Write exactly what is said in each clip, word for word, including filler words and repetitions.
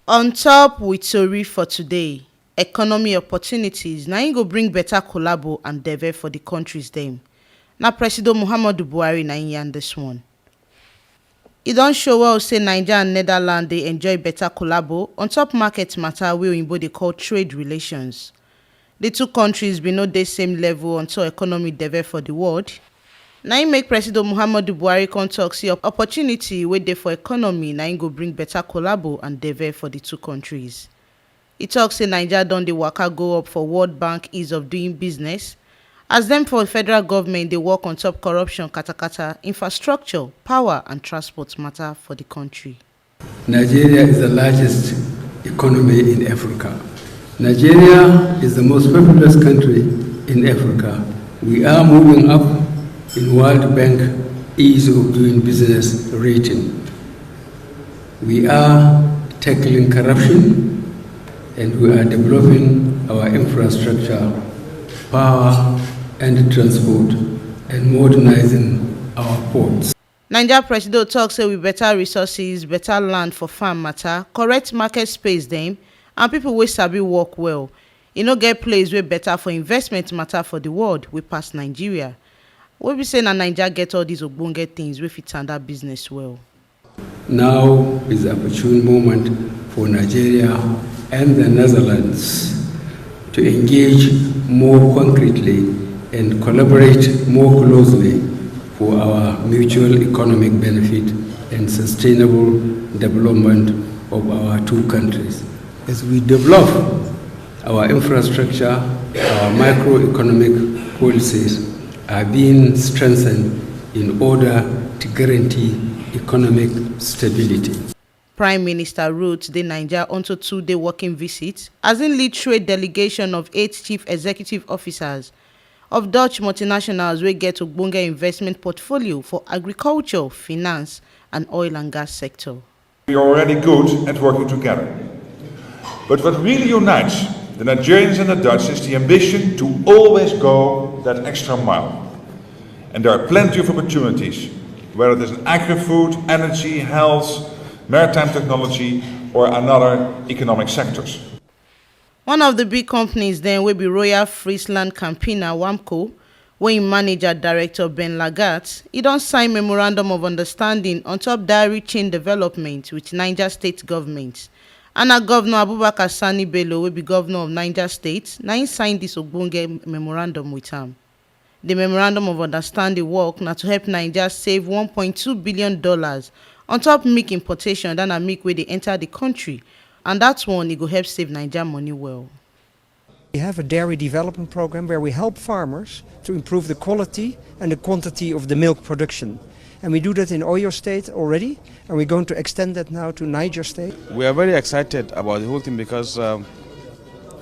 On top with tori for today, economy opportunities na im go bring better collabo and deve for the countries dem. Na Presido Muhammadu Buhari na im yarn this one. E don show well say Naija and Netherlands dey enjoy better collabo on top market matter wey oyinbo dey call trade relations. The two countries bin no dey same level until economy deve for the world. Na im make Presido Muhammadu Buhari come talk say opportunity wey dey for economy na im go bring better collabo and deve for the two countries. E talk say Naija don dey waka go up for World Bank ease of doing business as dem for federal government dey work on top corruption, katakata, infrastructure, power and transport matter for the country. Nigeria is the largest economy in Africa. Nigeria is the most populous country in Africa. We are moving up in World Bank ease of doing business rating. We are tackling corruption and we are developing our infrastructure, power and transport, and modernizing our ports. Naija Presido talk say with better resources, better land for farm matter, correct market space dem, and people wey sabi work well, e no get place wey better for investment matter for the world wey pass Nigeria. Wey be say na Naija get all these ogbonge things wey fit tanda business well. Now is the opportune moment for Nigeria and the Netherlands to engage more concretely and collaborate more closely for our mutual economic benefit and sustainable development of our two countries. As we develop our infrastructure, our microeconomic policies are being strengthened in order to guarantee economic stability. Prime Minister Ruth dey Naija unto two-day working visit as im lead trade delegation of eight chief executive officers of Dutch multinationals wey get ogbonge investment portfolio for agriculture, finance and oil and gas sector. We are already good at working together. But what really unites the Nigerians and the Dutch is the ambition to always go that extra mile. And there are plenty of opportunities, whether it is in agri-food, energy, health, maritime technology or another economic sectors. One of the big companies then will be Royal Friesland Campina Wamco, wey im manager director Ben Lagat, e don sign memorandum of understanding on top dairy chain development with Niger State government. And na Governor Abubakar Sani Bello, wey be governor of Niger State, na im sign this ogbonge memorandum with am. The memorandum of understanding work na to help Niger save one point two billion dollars on top milk importation than a milk wey dey enter the country, and that one e go help save Niger money well. We have a dairy development program where we help farmers to improve the quality and the quantity of the milk production. And we do that in Oyo State already, and we're going to extend that now to Niger State. We are very excited about the whole thing because um,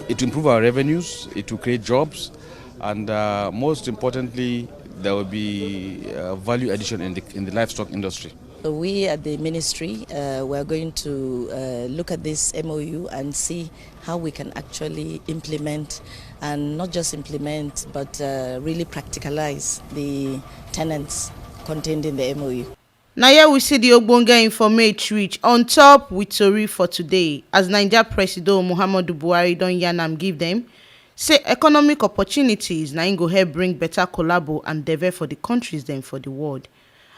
it will improve our revenues, it will create jobs, and uh, most importantly, there will be uh, value addition in the, in the livestock industry. So we at the ministry, uh, we are going to uh, look at this M O U and see how we can actually implement, and not just implement, but uh, really practicalize the tenets contained in the M O U. Na here we see the ogbonge informate reach on top with tori for today as Naija Presido Muhammadu Buhari don yarn am give them say economic opportunities na im go help bring better collabo and deve for the countries dem for the world.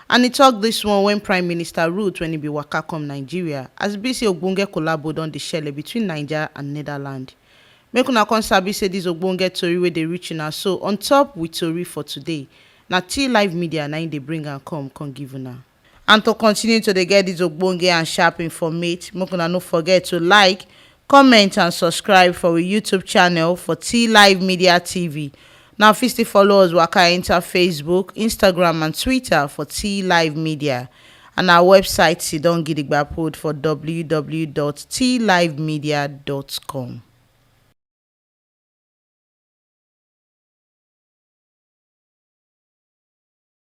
And e tok dis one wen Prime Minister Ruth wen e bin waka come Nigeria as e be say ogbonge collabo don dey shele between Naija and Netherlands. Make una come sabi say dis ogbonge tori wey dey reach una so on top with tori for today, na T Live Media na im dey bring am come come give una. And to continue to dey get dis ogbonge and sharp informate, make una no forget to like, comment and subscribe for we YouTube channel for T Live Media T V. Now fit still follow us waka enter Facebook, Instagram and Twitter for T Live Media. And our website sidon gidigba put for w w w dot t live media dot com.